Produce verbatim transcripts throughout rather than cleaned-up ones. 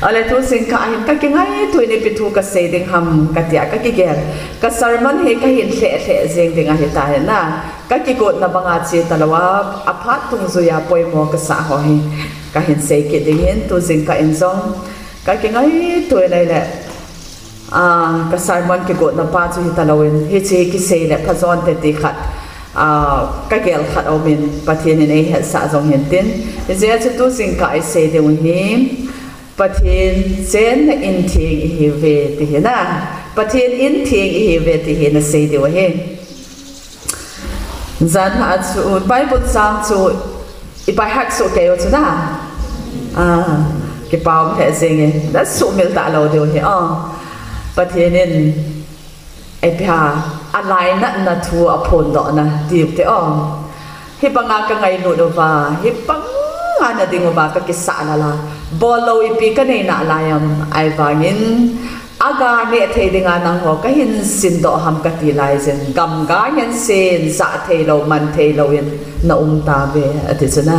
Ale tu jingkah hin kakingaito in ipi thu kasei ding ham katia kakigel. Ka sermon hi kahin lheh lheh jeng ding ahitai na. Kakigotna banga che talou a, aphat dungjuia poimo kasah ho hi kahin sei kit ding ahin, tu jingkah in jong kakingaito in ahile, ah, ka sermon kigotna pa chu hitalouvin, hiche kisei le phajonte ti khat, ah, kagel khat aumin, Pathen in eihetsah jong hintin. Hijeh a chu tu jingkah isei diu hi, Pathen chenna in theng ihiuve ti hi na. Pathen in theng ihiuve ti hi nasei diu ahi. Jan a chu Bible chang chu i by heart soh kei u chu na. Ah, kipa um lheh jenge. Na sumil talou diu hi. Ah, Pathen in ipi ham, alainatna thu aphondohna tiu te o. Hibanga kangailut uva, hibanga nading uva kakisah lala, bollou ipi kanei nalai am, ahivangin aga neh thei dinga nangho kahin sindoh ham kati laijin, gamga ngensen, jah theilou, man theilouvin na um tauve, ati chu na.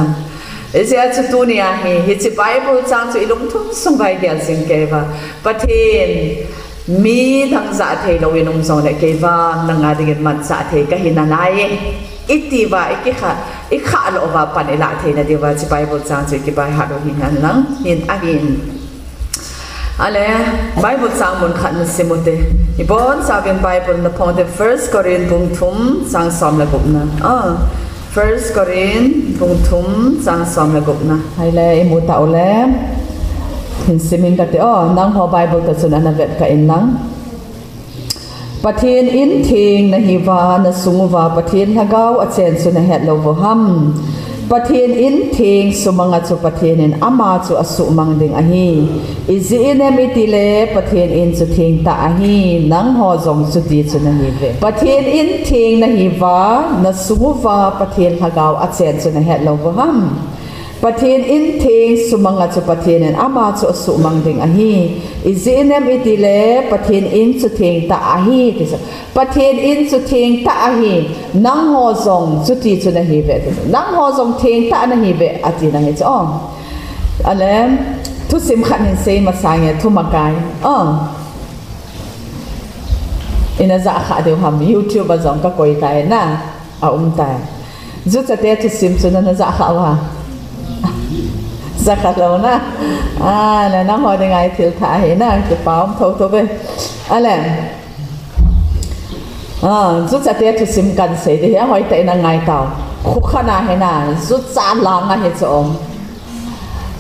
Hijeh a chu tunia hi, hiche Bible chang chu ilungthim sung uva igel jing kei uva, Pathen midang jah theilouvin um jongle kei vang nanga dingin manchah thei kahi nalai e, iti uva, ikikhah, ikhah lou uva pan ilah theina diuva hiche Bible chang chu iki by heart u hihen lang, hin ahin. Ale, Bible chang mun khat nasim ute. Ibonchauvin Bible naphong ute, First Corinth bung thum chang som le gupna. Ah, First Corinth bung thum chang som le gupna. Ahile, imu tau le. Hin simin kate o, nangho Bible toh chun ana vetkah in lang. Pathen in theng nahiuva, nasung uva Pathen lhagao achen chu nahet lou u ham? Pathen in theng sumanga chu Pathen in ama chu asuhmang ding ahi. Ijeh inem itile Pathen in chu thengtah ahi, nangho jong chuti chu nahiuve. Pathen in theng nahiuva, nasung uva Pathen lhagao achen chu nahet lou u ham? Pathen in theng sumanga chu Pathen in ama chu asuhmang ding ahi. Ijeh inem itile Pathen in chu thengtah ahi, ti chu. Pathen in chu thengtah ahi, nangho jong chuti chu nahiuve, ti chu. Nangho jong thengtah nahiuve, atina hi chu. Ale, thusim khat hin sei masange, thumakai. Ina jah kha diu ham, YouTube a jong kakoi tai na, aum tai. Juchate thusim chu nana jah kha uva? Jah kha lou na. Ale, nangho dinga ithil thah ahi na, kipa um thotho ve. Ale, juchate thusim kan sei ding hi, ahoitah in angai tau. Khukhat na hi na, jucha langa hi chu um.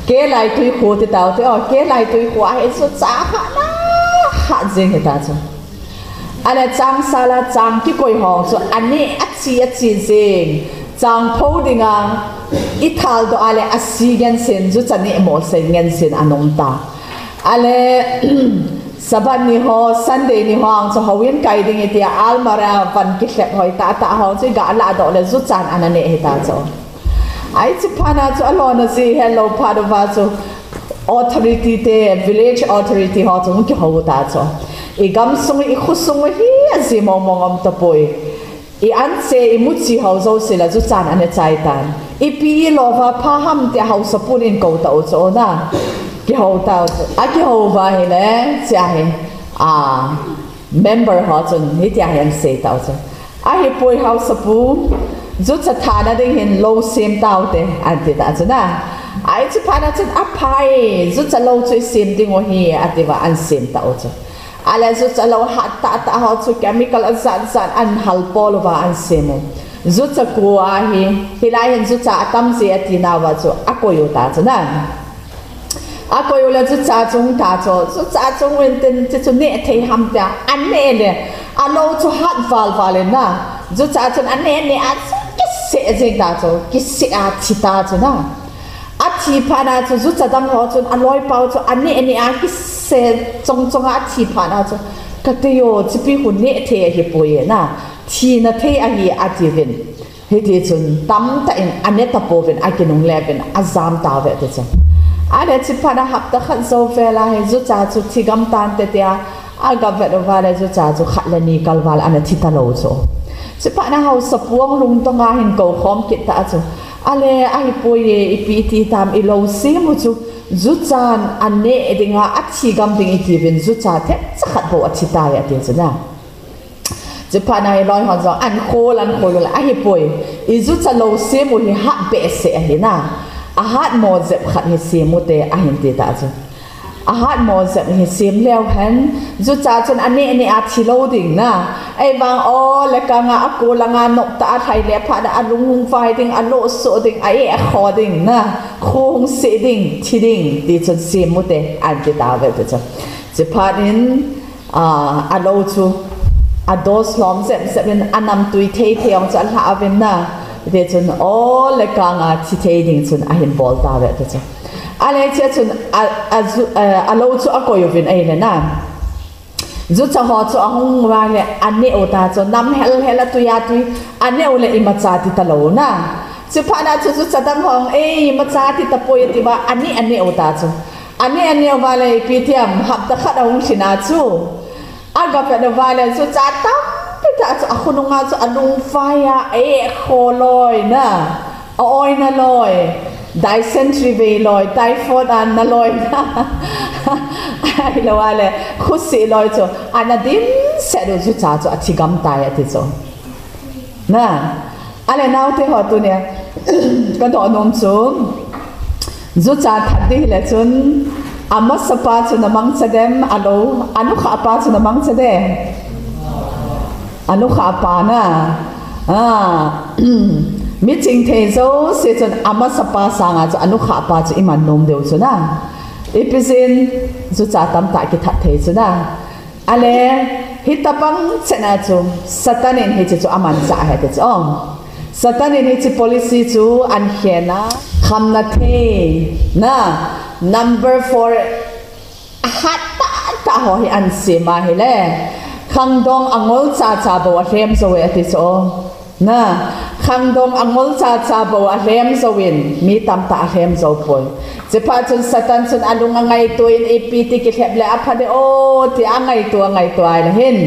Kelai tui khu ti tau te o, kelai tui khu a hi jucha khat na khat jeng hita chu. Ale, changsala chang kikoi ho chu aneh achi achi jeng. Chang pho dinga ithaldoh a le asi ngensen, jucha neh mohsei ngensen ana um ta. Ale, Sabbath ni ho, Sunday ni ho ang chu houin kai ding itia almirah a van kilhep hoitah tah ho chu iga lahdoh le juchan ana neh hita chu. Ahi, chuphat na chu alona jeh helou phat uva chu authority te, village authority ho chu hung kihou ta chu. Igamsung, ikhosung hi aji mongmong um tapoi. I anche, imuchi ho jouse la juchan ana chai tan. Ipi ilou uva pha ham tia haosapun eikou tau chu na. Kihou tau chu. Akihou uva ahile, chia hi, a, member ho chun hitia hi ahin sei tau chu. Ahipoi haosapu, jucha thana ding hin lou sem taute, anti ta chu na. Ahi, chuphat na chun aphai, jucha lou chu isem dingu ahi, atiuva ahin sem tau chu. Ale, jucha lou hattah tah ho chu chemical ajat jat ahin halpol uva ahin sem u. Jucha khu ahi, hilai hin jucha atam je atinauva chu akoi u ta chu na. Akoi u le jucha chu hung ta chu, jucha chu hung in tin, chuchu neh thei ham tia aneh le, alou chu hat val val in na. Jucha chun aneh neh a chu kiseh jeng ta chu, kiseh a thi ta chu na. Athi phat na chu jucha dang ho chun aloipau chu aneh neh a kiseh chong chong a athi phat na chu, katei o, chupi khu neh thei ahipoi na, thina thei ahi, atiuvin. Hitichun tamtah in ane tapouvin akinungle uvin ajam tauve ti chu. Ale chuphat na hapta khat jou vel a hi jucha chu thigam tante tia agavet uva le jucha chu khat le ni kalval ana thi talou chu. Chuphat na haosapu ang lungdong a ahin koukhom kit ta chu. Ale ahipoi e, ipi ti tam, ilou sem u chu Zuchan aneh dinga athi gam ding itiuvin, zucha themcha khat bou athi tai ati chu na. Chuphat na hi loi hon jong ahin khol, ahin khol le ahipoi. I zucha lou sem u hi hat behseh ahi na. Ahatmo jep khat hi sem u te ahin ti ta chu. Ahatmo jep hi sem leu hen, zucha chun aneh neh a thi lou ding na. Ahivang o le kanga akol anga nop tah a lhai le phat a alung hung vai ding, alo so ding, a-eh akho ding na. Kho hung se ding, thi ding, ti chun sem u te, ahin ti tauve ti chu. Chuphat in, a, alou chu, adose lhom jep jep in, anamtui thei thei jong chu alha uvin na. Ti chun, o le kanga thi thei ding chun ahin bol tauve ti chu. Ale chea chun, a, a zu, a, alou chu akoi uvin ahile na. Zucha ho chu ahung uva le aneh u ta chu, nam hel hel a tui a tui, aneh u le imacha ti talou na. Chuphat na chu zucha dang hon, ei, imacha ti tapoi atiuva, aneh, aneh u ta chu. Aneh, aneh uva le ipi ti ham, hapta khat ahung lhin a chu. Aga vet uva le zucha tampi tah chu akhonung a chu alung vai a, a-eh kho loi na. A-oina loi, dysentery vei loi, typhoid ana loi na. Ahilou a le, khosih loi chu, ana dimset u zucha chu athi gam tai ati chu. Na, ale naote ho tunia, kadoh nom chu, zucha that ding hile chun, amasapa chu namangcha dem, alou, anukhah pa chu namangcha dem. Anukhah pa na. A, mi chingthei jouse chun amasapa sanga chu anukhah pa chu iman nom diu chu na. Ipi jeh in zucha tamtah kithat thei chu na. Ale, hitabang chet na chu, Satan in hiche chu amanchah ahi ti chu. O, Satan in hiche policy chu ahin khen a. Khamna thei na, number four, ahat tah tah ho hi ahin sem ahile, khangdong angol cha cha bou alhem jou e ati chu. Na, khangdong angol cha cha bou alhem jouvin, mi tamtah alhem jou poi. Chuphat chun Satan chun alung angaito in ipi ti kilhep le apha de o, ti angaito, angaito ahile hin,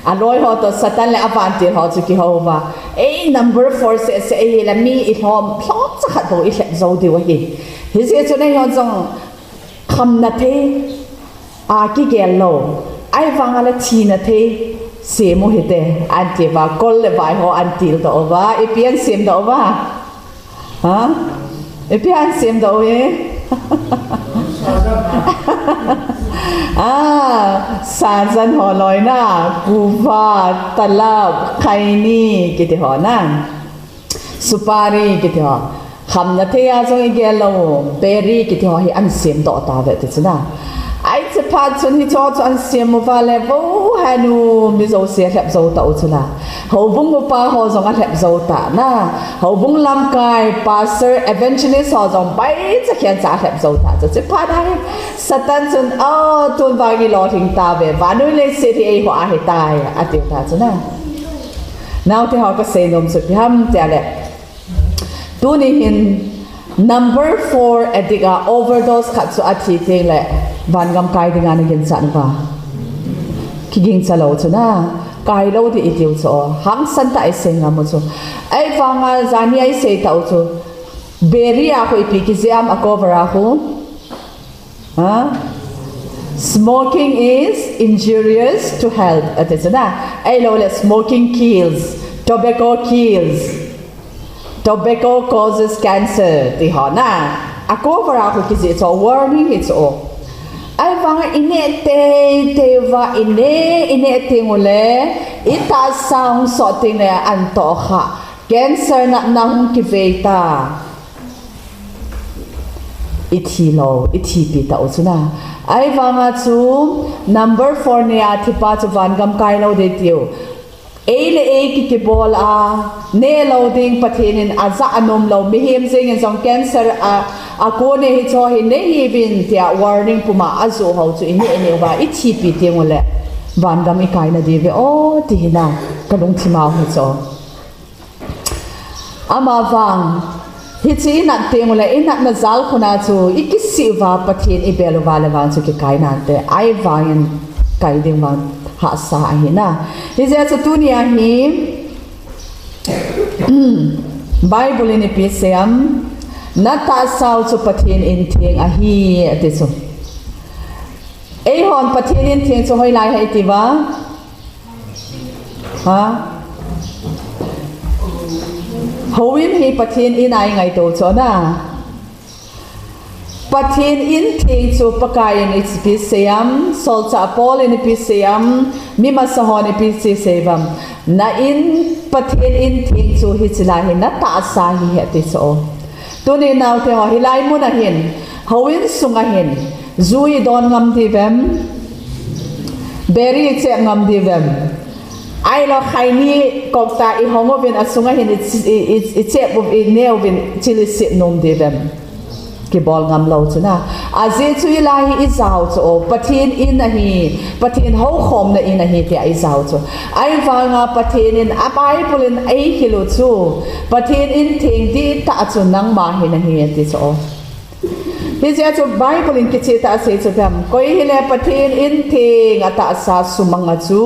aloi ho toh Satan le avantil ho chu kihou uva. Ei, number four seh seh ahile mi ilhom, lhomcha khat bou ilhep jou diu ahi. Hijeh chun eihon jong khamna thei a kigel lou, ahivang a le thina thei sem u hite, ahin ti uva, kol le vai ho ahin til doh uva, ipi ahin sem doh uva? Ha? Ipi ahin sem doh u hi? A, sajan ho loi na, kuva, talap, khaini, kiti ho na. Supari kiti ho. Khamna thei a jong igel lou, beri kiti ho hi ahin sem doh tauve ti chu na. Ahi chuphat chun hiche ho chu ahin sem uva le, vo henu mi jouse alhep jou tau chu na. Houbung upa ho jong alhep jou ta na. Houbung lamkai, pastor, evangelist ho jong baicha khen cha alhep jou ta chu. Chuphat na hi Satan chun, o, tun vang ilolhing tauve, vannoi leiset hi eiho a ahitai, atiu ta chu na. Naote ho kasei nom chu ipi ham tia le. Tuni hin number four addict a overdose khat chu athi teng le vangam kai dinga naginchat uva? Kigingcha lou chu na, kai lou ding itiu chu, hangsan tah a isei ngam u chu. Ahivanga jani a isei tau chu, beri a khu ipi kijih am, a cover a khu. Ha? Smoking is injurious to health, ati chu na. Ahilou le smoking kills, tobacco kills, tobacco causes cancer, ti ho na. A cover a khu kijih chu warning hi chu. Ahivanga ineh teitei uva, ineh, ineh teng u le, itahsa hung sot teng le ahin tohkhah. Cancer natna hung kivei ta. Ithi lou, ithipi tau chu na. Ahivanga chu number four neh a thipa chu vangam kai lou ding tiu. Ei le ei kikibol a, neh lou ding Pathen in ajah anom lou, mihem jeng in jong cancer a, akon e hiche ho hi nei hih uvin tia warning puma ajoh ho chu ineh ineh uva, ithipi teng u le vangam ikai na diu ve o, ti hi na, kalungthim a um hi chu. Amavang, hiche inat teng u le, inatna jal khun a chu, ikisih uva, Pathen ibel uva le vang chu kikai nante, ahivangin kai ding vang hahsa ahi na. Hijeh a chu tuni a hi, Bible in ipi asei am, Natahsau chu Pathen in theng ahi, ati chu. Eihon Pathen in theng chu hoilai ham iti uva? Ha? Houin hi Pathen in a ingaito chu na. Pathen in theng chu Pakai in ipi seiyam, Solchah Paul in ipi seiyam, mi masa hon ipi seiyam. Na in Pathen in theng chu hiche lai hi natahsa ahi ati chu. Tuni naote ho, hilai mun a hin, houin sung a hin, ju idon ngam diu vem? Beri ichep ngam diu vem? Ahilou khaini kok tah ihong uvin asung a hin i, i, i, ichep u, ineh uvin chili sit nom diu vem? Kibol ngam lou chu na. Ajeh chu hilai hi ijao chu o, Pathen in ahi, Pathen houkhomna in ahi tia ijao chu. Ahivanga Pathen in a Bible in eihil u chu, Pathen in theng dihtah chu nangma hin ahi ati chu o. Hijeh a chu Bible in kicheh tah a asei chu vem? Koi hile Pathen in theng atahsa sumang a chu,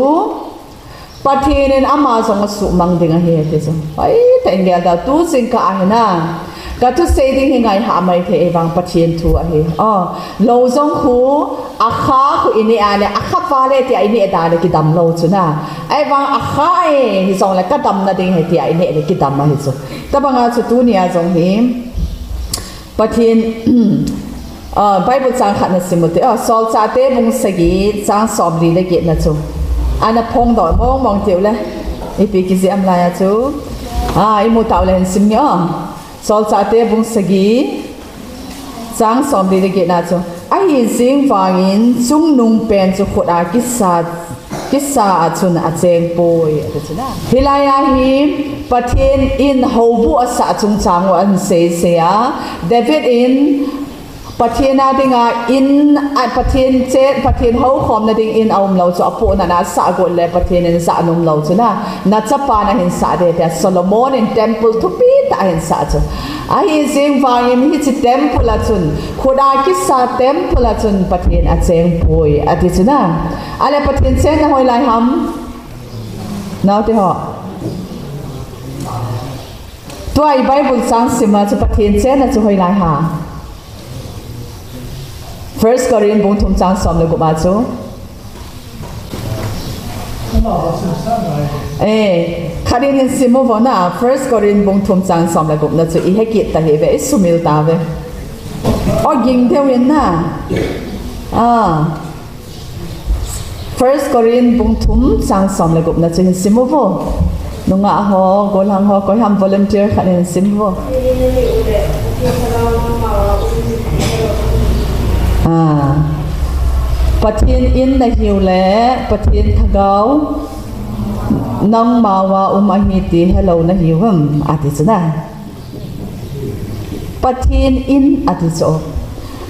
Pathen in ama jong asuhmang ding ahi ati chu. Hoitah in gel tau, tu jingkah a hin a, kathusei ding hi ngai hah mai thei, ahivang Pathen thu ahi. O, lou jong khu, akha khu ineh a le, akha va le tia ineh da le kidam lou chu na. Ahivang akha e, hijongle kadamna ding ahi tia ineh le kidam ahi chu. Tobang a chu tuni a jong hi, Pathen, ah, Bible chang khat nasim u te, ah, Solchahte bung sagi, chang somli le get na chu. Ana phongdoh mong mong teu le. Ipi kijih ham lai a chu. Ah, imu tau le hin sim nge o. Solchahte bung sagi, chang somli le get na chu. Ahi jeng vangin chungnung pen chu khut a kisa, kisa a chun acheng poi, ati chu na. Hilai a hi Pathen in houbuh asah chungchang u ahin seisei a. David in Pathen a dinga in, a Pathen che, Pathen houkhomna ding in aum lou chu apohna na asah got le Pathen in jah nom lou chu na. Na chapa nahin sah ding tia Solomon in temple thupi tah ahin sah chu. Ahi jeng vangin hiche temple a chun, khut a kisa temple a chun Pathen acheng poi, ati chu na. Ahile Pathen chenna hoilai ham? Naote ho. Tua i Bible chang sim a chu Pathen chenna chu hoilai ham? First Corinth bung thum chang som le gup a chu. Eh, khat in hin sim uvo na, First Corinth bung thum chang som le gup na chu i hekit ta hih uve, i sumil ta uve. O ging deu in na. Ah. First Corinth bung thum chang som le gup na chu hin sim uvo. Nungah ho, gollhang ho, koiham volunteer khat in hin sim uvo. Ah. Pathen in nahiu le, Pathen thagau nangma uva um ahi ti helou nahiu ham, ati chu na. Pathen in ati chu.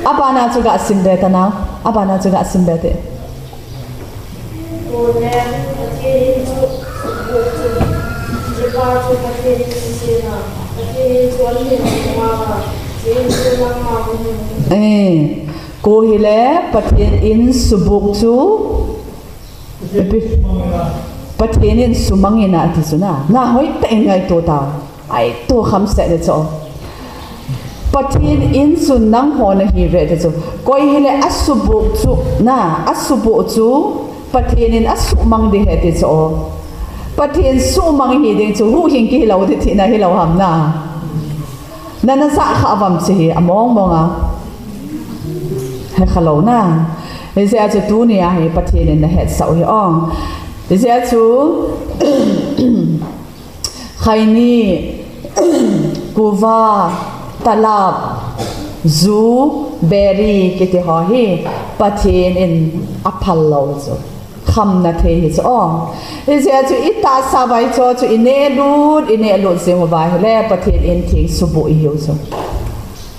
Abana chu ga sim be ta nao. Abana chu ga sim be te. Eh, ko hile Pathen in subuk chu, Pathen in sumang in a ati chu na. Na hoitah in ngaito ta. Ai, tu kham set le chu. Pathen in chu nangho nahi uve ti chu. Koi hile asubuk chu na, asubuk chu Pathen in asuhmang ding ahi ti chu. Pathen suhmang hi ding chu huhhing kihi lou ding tina hilou ham na. Na na jah kha uvam chu hi among mong a. He kha lou na. Hijeh a chu tuni a hi Pathen in na hetsah u hi ong. Hijeh a chu Khaini, kuva, talap, ju, beri kiti ho hi Pathen in aphal lou chu. Khamna thei hi chu. O, hijeh a chu i tahsa vai chu chu i neh lut, i neh lut jing uva ahile Pathen in theng subuk i hiu chu.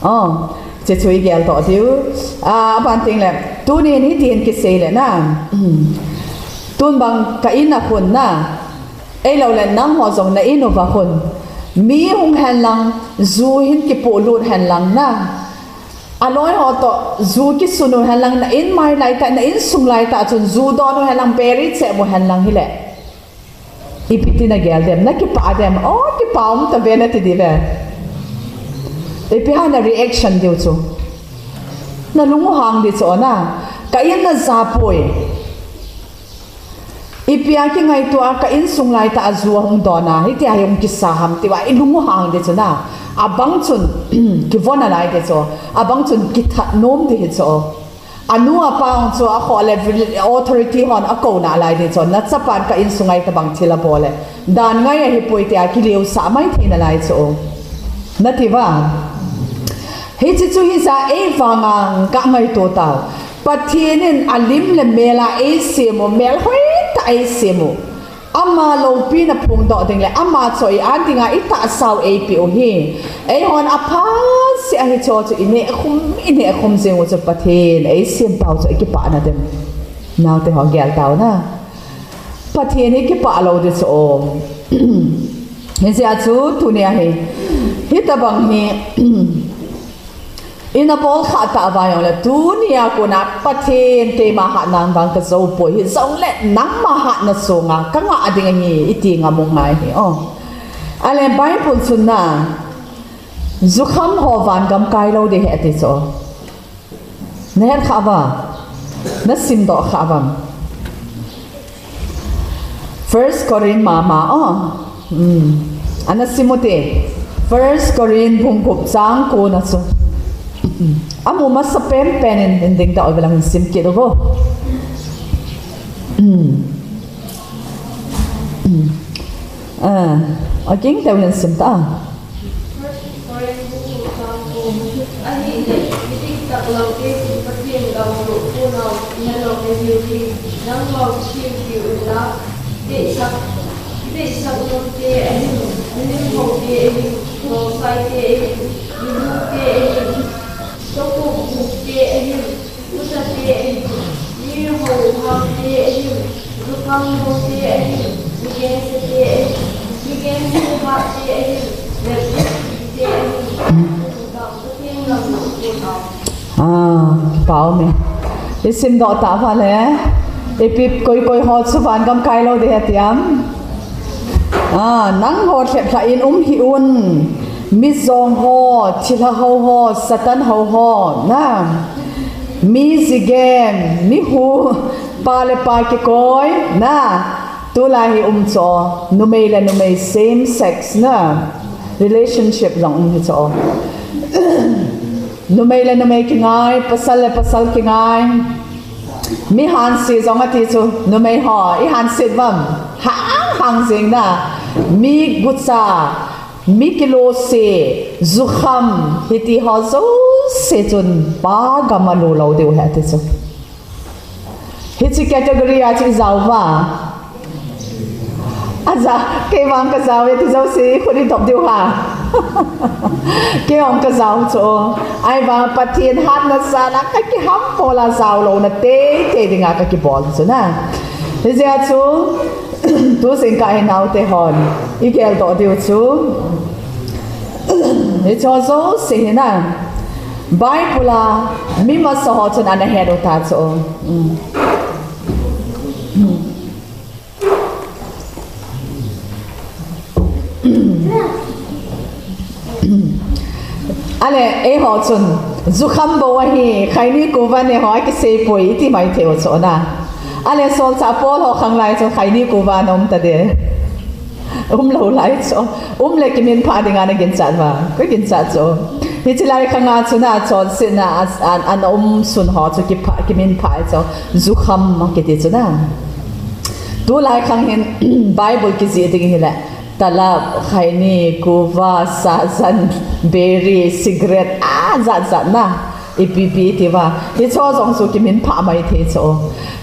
O, che chu i gel toh diu. A, aban teng le, tunin hitin kisei le na. Tun bang ka in a khun na. Eilou le nangho jong na in uva khun. Mi hung hen lang, ju hin kipolut hen lang na. Aloi ho toh, ju kisun u hen lang, na in mai lai tah, na in sung lai tah chun ju don u hen lang, beri chep u hen lang hile. Ipi ti na gel dem, na kipah dem, o kipah um ta ve na ti di ve. Ipi ham na reaction diu chu. Na lung u hang ding chu na. Ka in na ja poi. Ipi a kingaito a ka insung lai tah a ju ahung don a, hitia hi hung kisa ham tia i lung u hang ding chu na. Abang chun kivon a lai ding chu. Abang chun kithat nom ding hi chu. Anu apa hung chu a kho le authority hon a ko na lai ding chu. Na chapan ka insung lai tabang thil a bol le. Dan ngai ahi poi tia kiliu sa mai thei na lai chu. Na ti va. Hichi chu hi sa ei vanga ka ngaito tau. Pathen in a lim le mel a ei sem u, mel hoi tah ei sem u. Ama loupina phongdoh ding le ama choi-at dinga i tahsa u ei pe u hi. Eihon apha seh a hicho chu i neh khum, i neh khum jing u chu Pathen ei sem pau chu i kipah na dem. Naote ho gel tau na. Pathen hi kipah lou ding chu o. Hijeh a chu tunia hi. Hitabang hi. I na bol kha tah uva jongle, tunia kona Pathen keima hatna vang ka jou poi, hijongle nangma hatna sunga ka ngah ding ahi, i ti ngam u ngai hi, o. Ale Bible chun na, jukham ho vangam kai lou ding ahi ati chu. Na het kha uvam? Na simdoh kha uvam? First Corinth mama, o. Hmm. Ana sim u te. First Corinth bung gup chang ko na chu. Hmm. Amu masa penpen in, in ding ta oi velang sim kit u vo. Hmm. Hmm. Ah, a ging teu hin sim ta. Ahihleh, i diktak lam te chun Pathen gam lou khonau i na lou na hiu hi, nangma u thil hiu in la, deihsak, deihsak nom te ahin, milim hou te ahin, nolsai te ahin, milu te ahin, tokup buk te ahin, usa te ahin, mi hou hang te ahin, jukham bou te ahin, migense te ahin, migense hat te ahin, lepte ahin, Ah, pau me. I simdoh ta uva le. Ipi koi koi ho chu vangam kai lou ding ahi tiam. Ah, nangho lhep lha in um hih un. Mijong ho, thilha hou ho, Satan hou ho, na. Mi jigen, mi hu, pa le pa kikoi, na. Tulai hi um chu, numei le numei same sex na relationship jong um hi chu. Numei le numei kingai, pasal le pasal kingai. Mi hanse jong ati chu, numei ho, i hanse uvam. Hang hang jing na. Mi gucha, mi kilose, jukham, hiti ho jouse chun pa gam a lou lou diu ahi ati chu. Hiche category a chu i jao uva. Aja, kei vang ka jao e ti jouse, khut i dop diu ham. Kei vang ka jao chu. Ahivang Pathen hatna sanga ka kiham pol a jao louna teitei dinga ka kibol chu na. Hijeh a chu, tu jingkah hi naote hon i geldoh diu chu. Hicho jouse hi na. Bible a mi masa ho chun ana het u ta chu. Mm. Mm. Ale, eiho chun, jukham bou ahi, khaini kuva ne ho akisei poi, iti mai thei u chu na. Ale, solchah Paul ho khang lai chun, khaini kuva ana um ta de. Um lou lai chu. Um le kiminphah dinga na ginchat uva. Ka ginchat chu. Hiche lai khang a chu na, chonsetna a, a, ana um sun ho chu kipha, kiminphah chu. Jukham kiti chu na. Tulai khang hin Bible kijih ding hile. Talab, khaini, kuva, sajan, beri, cigarette, a jat jat na. Ipi pi ti uva. Hicho jong chu kiminphah mai thei chu.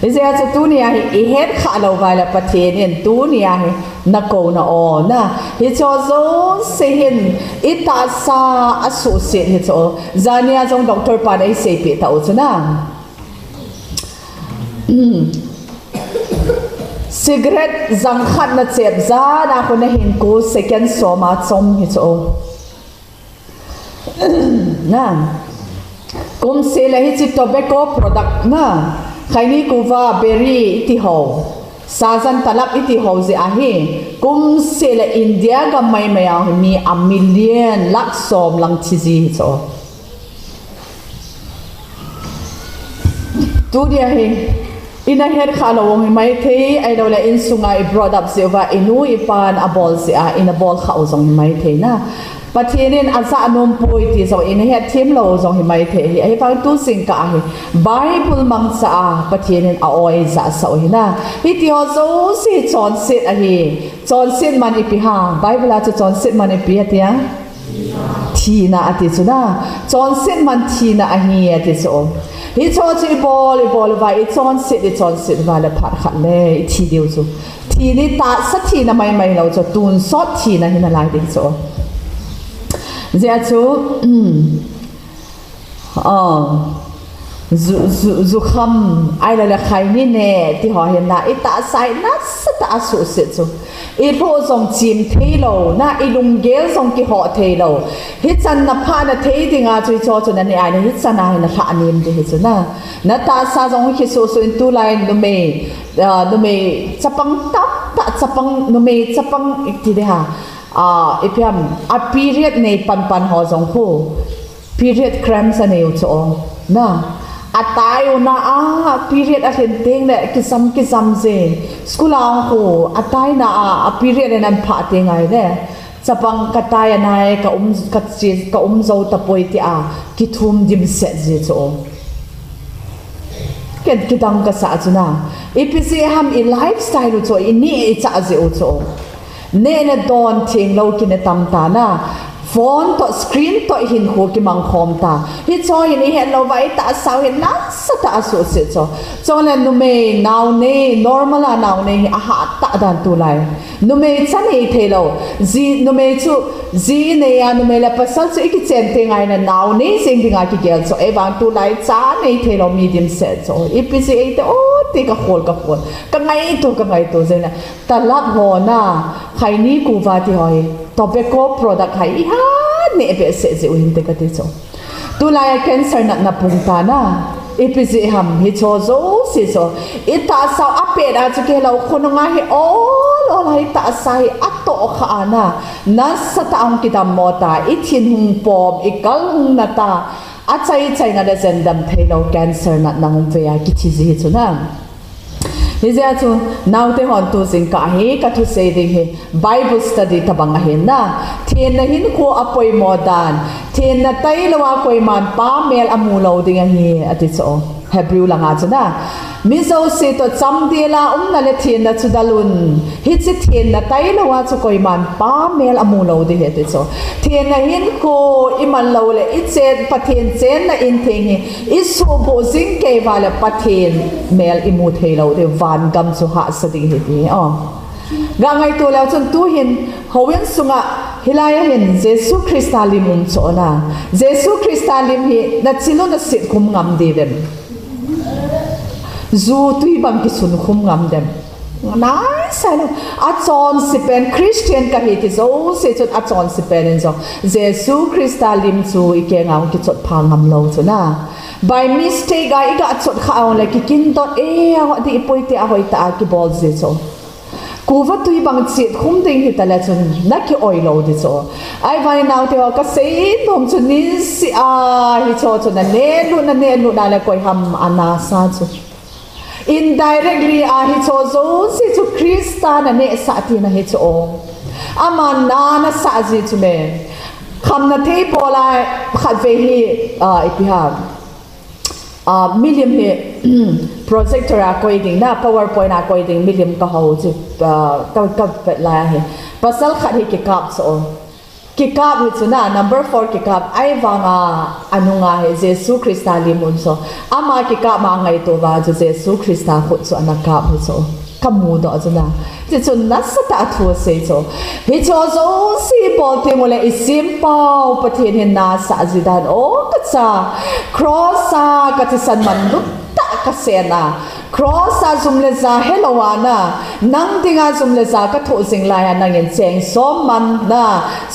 Hijeh a chu tunia hi i het kha lou uva le Pathen in tunia hi na kouna o na. Hicho jouse hin i tahsa a suhset hi chu. Jania jong doctor pan ei seipeh ta u chu na. Cigarette jang khat na chep jat a khu na hinkho second som a chom hi chu. Na. Kum seh le hiche tobacco product na. Khaini kuva beri iti ho. Sajan talap iti ho jeh ahi, kumseh le India gam maimai a hi mi a million lakh som lang thi ji hi chu. Tunia hi, ina het kha lou jong hi maithei, ahilou le insunga i brought up jeh uva, inu ipan abol jeh a, ina bol kha u jong hi maithei na. Pathen in ajah nom poi ti jong ina het them lou jong hi maithei hi. Ahivang tu jingkah ahi, Bible mangcha a Pathen in a-oi jahsah u hi na. Hiti ho jouse chonset ahi. Chonset man ipi ham? Bible a chu chonset man ipi ati a? Thina ati chu na. Chonset man thina ahi ati chu. Hicho chu ibol, ibol uva, ichonset, ichonset uva le phat khat le ithi diu chu. Thina tahsa thina maimai lou chu, tonsot thina hi nalai ding chu. Hijeh chun, um, Oh. Ju, ju, jukham, ahilou le khaini neh, ti ho hin na, itahsa hi nasatah a asuhset chu. Ilhoh jong chim thei lou, na ilunggel jong kihoh thei lou. Hichan na phah na thei dinga chu hicho chu naneh ahile, hichan a hi nalhah nem ding hi chu na. Natahsa jong kisuhsuh in tulai numei, ah, numei chapang tamtah, chapang, numei chapang iti ding ham. Ah, ipi ham, a period nei panpan ho jong khu. Period cramps anei u chu o. Na. Atai u na a, period alhin teng le kijam kijam je. School a khu, atai na a, a period in aphah teng ahile. Chapang katai anai, ka um, ka chi, ka um jou tapoi tia, kithum dimset je chu o. Ken kidang kasah chu na. Ipi jeh ham i lifestyle u chu, ineh ichah jeh u chu. Neh le don theng lou kine tam ta na. Phone toh, screen toh hinkho kimang khom ta. Hicho hin ihet lou uva, itahsa u hin nasatah a asuhset chu. Chule numei, naonei, normal a naonei hi ahat tah dan tulai. Numei cha nei thei lou. Ji, numei chu, ji nei a, numei le pasal chu ikichen teng ahile naonei jeng dinga kigel chu. Ahivang tulai cha nei thei lou mi dimset chu. Ipi jeh ham iti o, ti kakhol, kakhol. Kangaito, kangaito jeng le. Talap ho na, khaini kuva ti ho hi, tobacco product hi iha neh behseh jeh u hinte kati chu. Tulai a cancer natna pung ta na, ipi jeh ham hicho jouse chu. Itahsa u apet a chu kihe lou khonunga hi ol ol a itahsa hi atoh kha a na, nasatah a hung kidammo ta, ithin hung pom, ikal hung na ta, achai chaina le jendam thei lou cancer natna hung ve a kithi ji hi chu na. Hijeh chun, naote hon tu jingkah hi, kathusei ding hi, Bible study tabang ahin na. Thenna hinkho apoimo dan. Thenna tailou a koiman Pa mel amu lou ding ahi, ati chu. Hebrew langa chu na. Mi jouse toh chamdel a umna le thenna chu dalun. Hiche thenna tailou a chu koiman Pa mel amu lou ding ahi, ati chu. Thenna hinkho iman lou le, ichen, Pathen chenna in theng hi. Isuhbuh jing kei uva le Pathen mel imu thei lou ding, van gam chu hahsa ding ahi ti, o. Ga ngaito leu chun tuhin, houin sunga, hilai a hin Jesu Christa lim um chu o na. Jesu Christa lim hi, nachin u naset khum ngam diu vem. Ju tui bang kisun khum ngam dem. Nai sai lou. Achonse pen Christian kahi ti jouse chun achonse pen in jong Jesu Christa lim chu ikenga hung kichot pha ngam lou chu na. By mistake a iga chot kha a le kikin dot e a ho di poi ti a hoitah a kibol ji chu. Kuva tui bang chet khum ding hita le chun naki oi lou di chu. Ahivangin naote ho kasei nom chu niseh a hicho chu naneh lut, naneh lut na le koi ham ana sa chu. Indirectly a hicho jouse chu Christa naneh sah tina hi chu o. Aman na nasah ji chu me. Khamna thei bol a khatvei hi, ah, ipi ham. Ah, milim hi, projector a koi ding na, PowerPoint a koi ding, milim kahou chu, ah, ka, kavet lai ahi. Pasal khat hi kikap chu o. Kikap hi chu na, number four kikap, ahivanga, anunga hi Jesu Christa lim um chu. Ama kikap ma ngaito uva chu Jesu Christa khut chu ana kap hi chu. Kamu doh chu na. Ti chun nasatah a thu asei chu. Hicho jouse bol teng u le i sempau Pathen hin na sah ji dan o kacha. Cross a kathisan man lut tah kasen a. Cross a jum le ja helou a na, nang dinga jum le ja kathoh jing lai a nangin cheng som man na,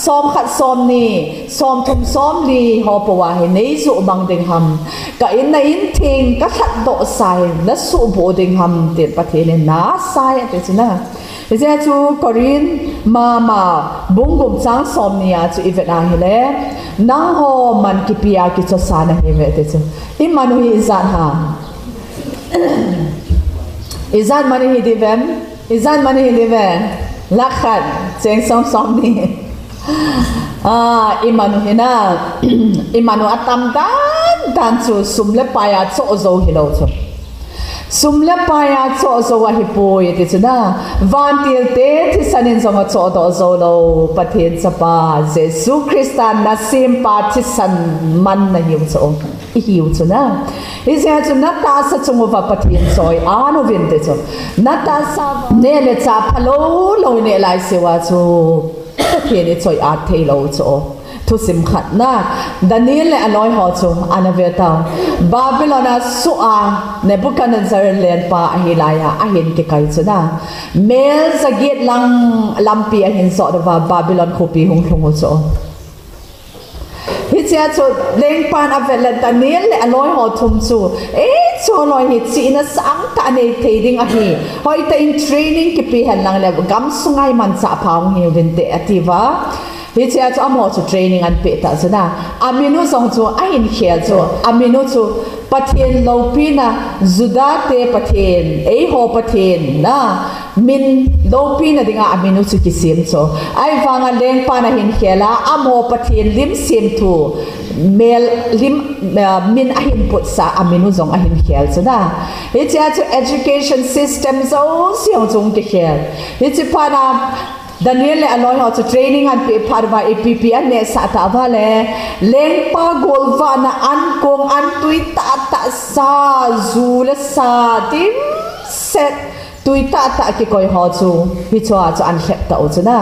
som khat som ni, som thum som li ho pou a hi nei juh mang ding ham, ka in na in theng ka lhat doh sa hi na suhbuh ding ham, tin Pathen in na sa e ati chu na. Hijeh chun Corinth mama bung gup chang som ni a chu i vet a hile, nangho man kipe a kichosa nahi uve ati chu. I man u hi ijat ham? Ijat man ihi diu vem? Ijat man ihi diu ve? Lakh khat, cheng som som ni. Ah, i man u hi na, i man u atam dan dan chu sum le pai a choh jou hilou chu. Sum le pai a choh jou ahipoi ti chu na. Vantil te thisan in jong achoh doh jou lou Pathen chapa Jesu Christa nasempa thisan man nahiu chu. Ihiu chu na. Hijeh chun na tahsa chung uva Pathen choi-at uvin ti chu. Na tahsa neh le chah phalou lou neh lai seuva chu Pathen i choi-at thei lou chu. Thusim khat na, Daniel le aloi ho chu ana ve tau. Babylon a suh a Nebuchadnezzar lenpa ahi lai a, ahin kikai chu na. Mel jaget lang lampi ahin jot uva Babylon khopi hung lhung u chu. Hichea chu lengpan avet le Daniel le aloi ho thum chu, ei, chu loi hi chihna sangtah nei thei ding ahi. Hoitah in training kipe hen lang le gam sunga i manchah pha hung hiuvin te ati uva. Hichea chu amaho chu training anpe ta chu na. Amin u jong chu ahin khel chu. Amin u chu Pathen loupina, Juda te Pathen, eiho Pathen na. Min loupina dinga amin u chu kisem chu. Ahivanga lengpan ahin khel a, amaho Pathen lim semthu, mel lim, eh, min ahin putsah a, amin u jong ahin khel chu na. Hichea chu education system jouse jong chu kikhel. Hiche phat na Daniel le aloi ho chu training anpe phat uva ipi ipi aneh sah ta uva le, lengpa golvahna ankong, antui tahtah sa, ju le sa, dimset tui tahtah kikoi ho chu, hichea chu ahin lhep ta u chu na.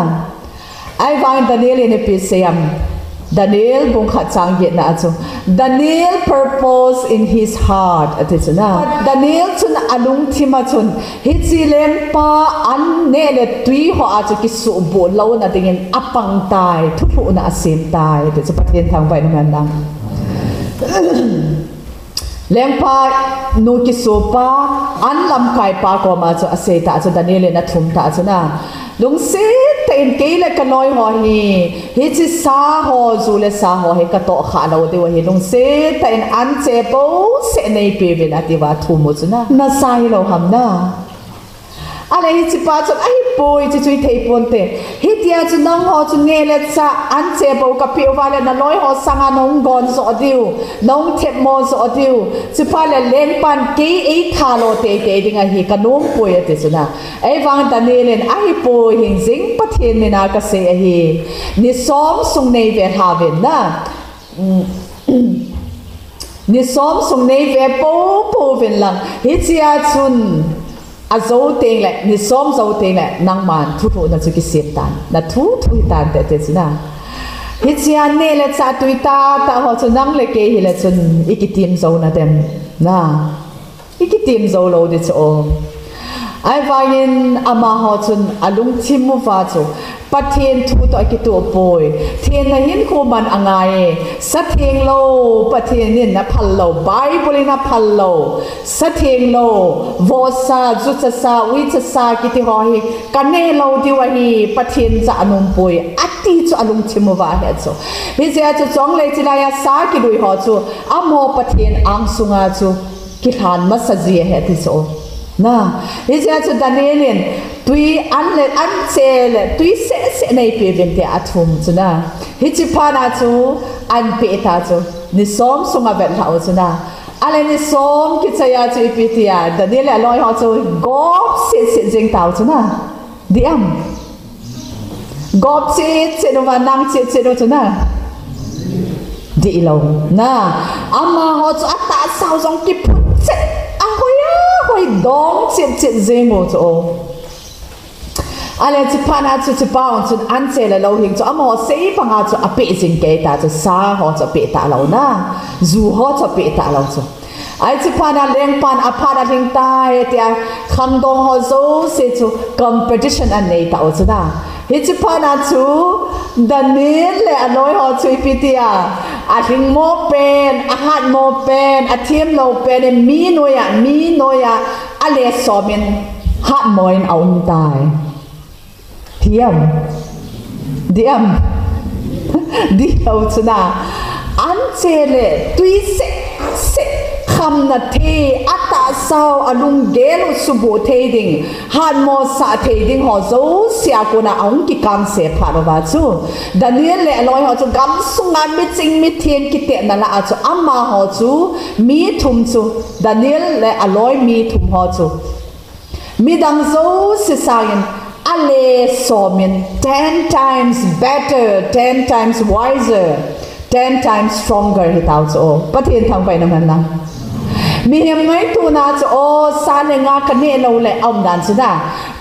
Ahivangin Daniel in ipi asei em? Daniel bung khat chang get na a chu, Daniel purpose in his heart ati chu na. Daniel chun alungthim a chun, hiche lengpa an neh le tui ho a chu kisuhbuh louna dingin apang tai, thulhuhna asem tai, ti chu Pathen thangvah in umhen lang. Lengpa nu kisopa, an lamkaipa koma chu asei ta chu, Daniel in athum ta chu na. Lungset tah in kei le kaloi ho hi, hiche sa ho, ju le sa ho hi katoh kha lou diu ahi. Lungset tah in anche bouseh neipeuvin ati uva athum u chu na. Nasa hilou ham na. Ahile hichepa chun ahipoi, hiche chu ithei ponte. Hitia chu nangho chu neh le chah anche bou kapeh uva le naloi ho sanga nahung gon joh diu, nahung themmo joh diu. Chuphat le lengpan kei eithat lou teitei ding ahi, kanom poi ati chu na. Ahivang Daniel in ahipoi, hingjing Pathen mina kasei ahi. Ni som sung neive lhauvin na. Ni som sung neive poupou vin lang. Hichea chun ajou teng le, ni som jou teng le, nangman thulhuhna chu kisem tan. Nathu thu hitante ati chu na. Hichea neh le chah tui tahtah ho chu nang le kei hile chun ikitim jou nadem. Na. Ikitim jou lou ding chu o. Ahivangin amaho chun alungthim uva chu, Pathen thu toh akitoh poi. Thenna hinkho man angai e. Satheng lou, Pathen in aphal lou, Bible in aphal lou. Satheng lou, vohsa, juchasa, uichasa kiti ho hi kaneh lou diu ahi, Pathen cha anom poi. Ati chu alungthim uva ahe chu. Hijeh a chu chongle chilai a sa kilui ho chu, amaho Pathen angsunga chu kilhan masa ji ahi ati chu. Na, hijeh a chu Daniel in tui an le, anche le, tui sehseh neipeuvin tia athum chu na. Hiche phat na chu anpeh ta chu. Ni som sung avet lhah u chu na. Ahile ni som kichai a chu ipi tia, Daniel le aloi ho chu gop sehseh jeng tau chu na. Dih am? Gop chetchet uva nang chetchet u chu na. Dih lou. Na. Amaho chu atahsa u jong kiphut chet. Ahoi ahoi dong chetchet jeng u chu o. Ahile chuphat na chu chupa un chun anche le lou hing chu amaho sei banga chu apeh jing kei ta chu sa ho chu apeh ta lou na. Ju ho chu apeh ta lou chu. Hiche phat na lengpan aphat alhing tai tia khangdong ho jouse chu competition anei tau chu na. Hiche phat na chu Daniel le aloi ho chu ipi tia, alhing mo pen, ahat mo pen, athem lou pen in mi noiya, mi noiya ale som in hat mo in aum tai. Diam. Diam. Diam chu na. Anche le tui seh seh, khamna thei, atahsa u, alunggel u subuh thei ding, hatmo sah thei ding ho jouse a kona ahung kikangse phat uva chu Daniel le aloi ho chu gamsunga miching mithem kitepna lah a chu amaho chu mi thum chu, Daniel le aloi mi thum ho chu midang jouse sangin ale som in ten times better, ten times wiser, ten times stronger hitau chu. Pathen thangvah in umhen lang. Mihem ngaituna chu, o, sa le nga kaneh lou le aum dan chu na,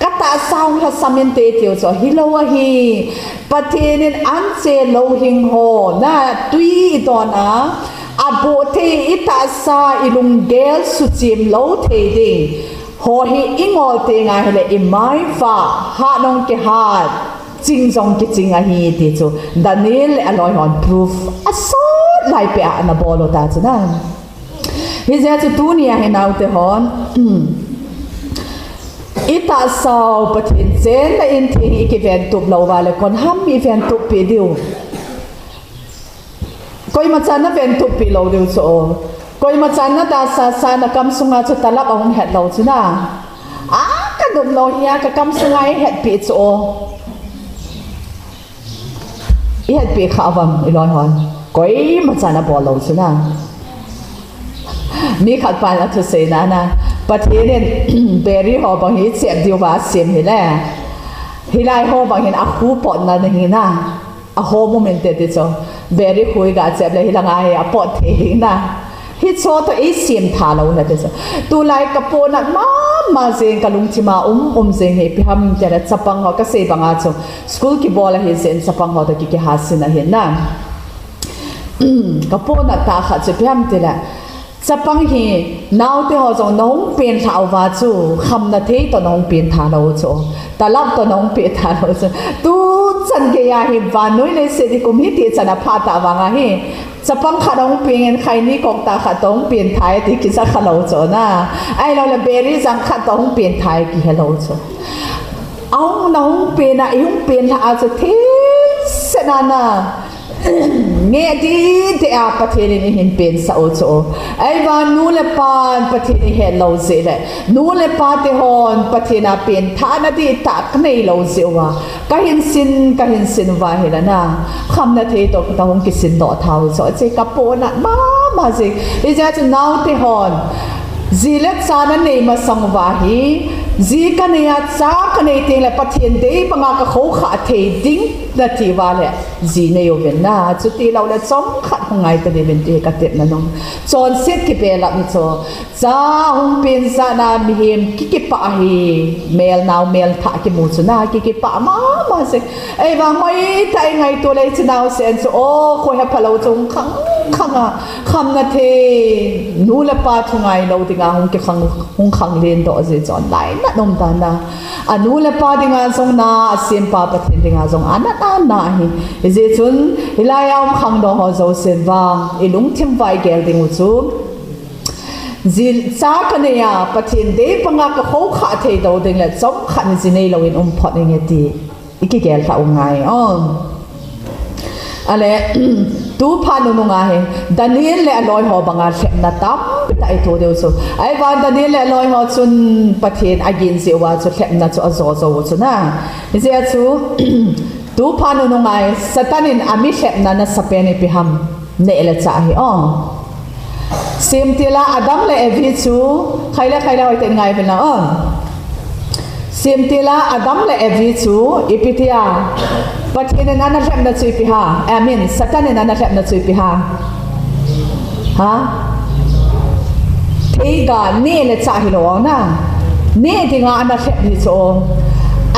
katahsa u lhasam inte tiu chu hilou ahi. Pathen in anche louhing ho na tui idon a, aboh thei, itahsa, ilunggel suchem lou thei ding ho hi ingol tenga hile imaipha hat jong kihat, ching jong kiching ahi ti chu Daniel le aloi hon proof asot lai peh a ana bol u ta chu na. Hijeh chun tunia hi naote hon, itahsa u Pathen chenna in theng hi ikiventup lou uva le kon ham iventup pi diu. Koima chan naventup pi lou diu chu. Koima chan nadasasa nakam sunga chu talap ahung het lou chu na. A, kanop lou hi a, kakam sunga ihetpi chu. Ihetpi kha uvam, iloi hon. Koima chan abol lou chu na. Mi khat pan athusei na na, Pathen in beri ho bang hi chep diuva asem hile, hilai ho bang hin akhu potna ahi na. Ahom um inte ti chu. Beri khu iga chep le hilanga hi apot thei hi na. Hicho toh eisem tha lou na ti chu. Tulai kapohnat mama jeng, kalungthima um um jeng hi ipi ham tile chapang ho kasei banga chu. School kibol ahi jeh in chapang ho toh ki, kihasin ahi na. Kapohnat tah khat chu ipi ham tile, chapang hi naote ho jong nahung penlhah uva chu, khamna thei toh nahung pentha lou chu, talap toh nahung pentha lou chu. Tuchan geiya hi vannoi leiset hi kum hiti chan aphah tah vanga hi, chapang khat ahung peng in khaini kok tah khat toh hung pentha e ti kija kha lou chu na. Ahiloule beri jang khat toh hung pentha e kihe lou chu. Ahung, nahung pen a, ihung penlhah a chu thengset a na. Ngeh didi a Pathen in eihin pensah u chu. Ahivang nu le pan Pathen ihet lou jeh le, nu le pate hon Pathen a penthahna dihtah kanei lou jeh uva, kahin sin, kahin sin uva hile na, khamna thei toh kahung kisin doh tha u chu. Hiche kapohnat mama jeng. Hijeh chun naote hon ji le cha nanei masang uva hi, ji kanei a, cha kanei tengle Pathen dei banga kakhoukhah thei ding nati uva le, ji nei uvin na. Chuti loule chomkhat hung ngai ta diuvin ti hi katepna nom. Chonset kibelap hi chu. Cha hung pen jat na mihem kikipah ahi, mel nao mel thah kimu chu na, kikipah mama jeng. Ahivang hoitah a ingaito le hiche naosen chu, o, kho hepha lou chu hung khang khang a, khamna thei, nu le pa thu ngai lou dinga hung kikhang, hung khang len doh jeh chun lainat um tan na. Anu le pa dinga jong na, asempa Pathen dinga jong anat a na ahi. Hijeh chun hilai a um khangdong ho jousen vang ilungthim uva igel ding u chu, ji, cha kanei a, Pathen dei banga kakhoukhah thei doh ding le chomkhat hi ji nei louvin um phot inge ti ikigel lhah u ngai o. Ale, tuphat nunung a hi Daniel le aloi ho banga lhepna tampi tah ito diu chu. Ahivang Daniel le aloi ho chun Pathen agin jeh uva chu lhepna chu ajo jou u chu na. Hijeh a chu, tuphat nunung a hi Satan in ami lhepna nasapen ipi ham? Neh le chah hi o. Semtil a Adam le Evi chu, khaile khaile hoitah in ngai uvin lang o. Semtil a Adam le Evi chu ipi tia Pathen in ana lhepna chu ipi ham? I mean, Satan in ana lhepna chu ipi ham? Ha? Theiga neh le chah hilou na. Neh dinga ana lhep hi chu.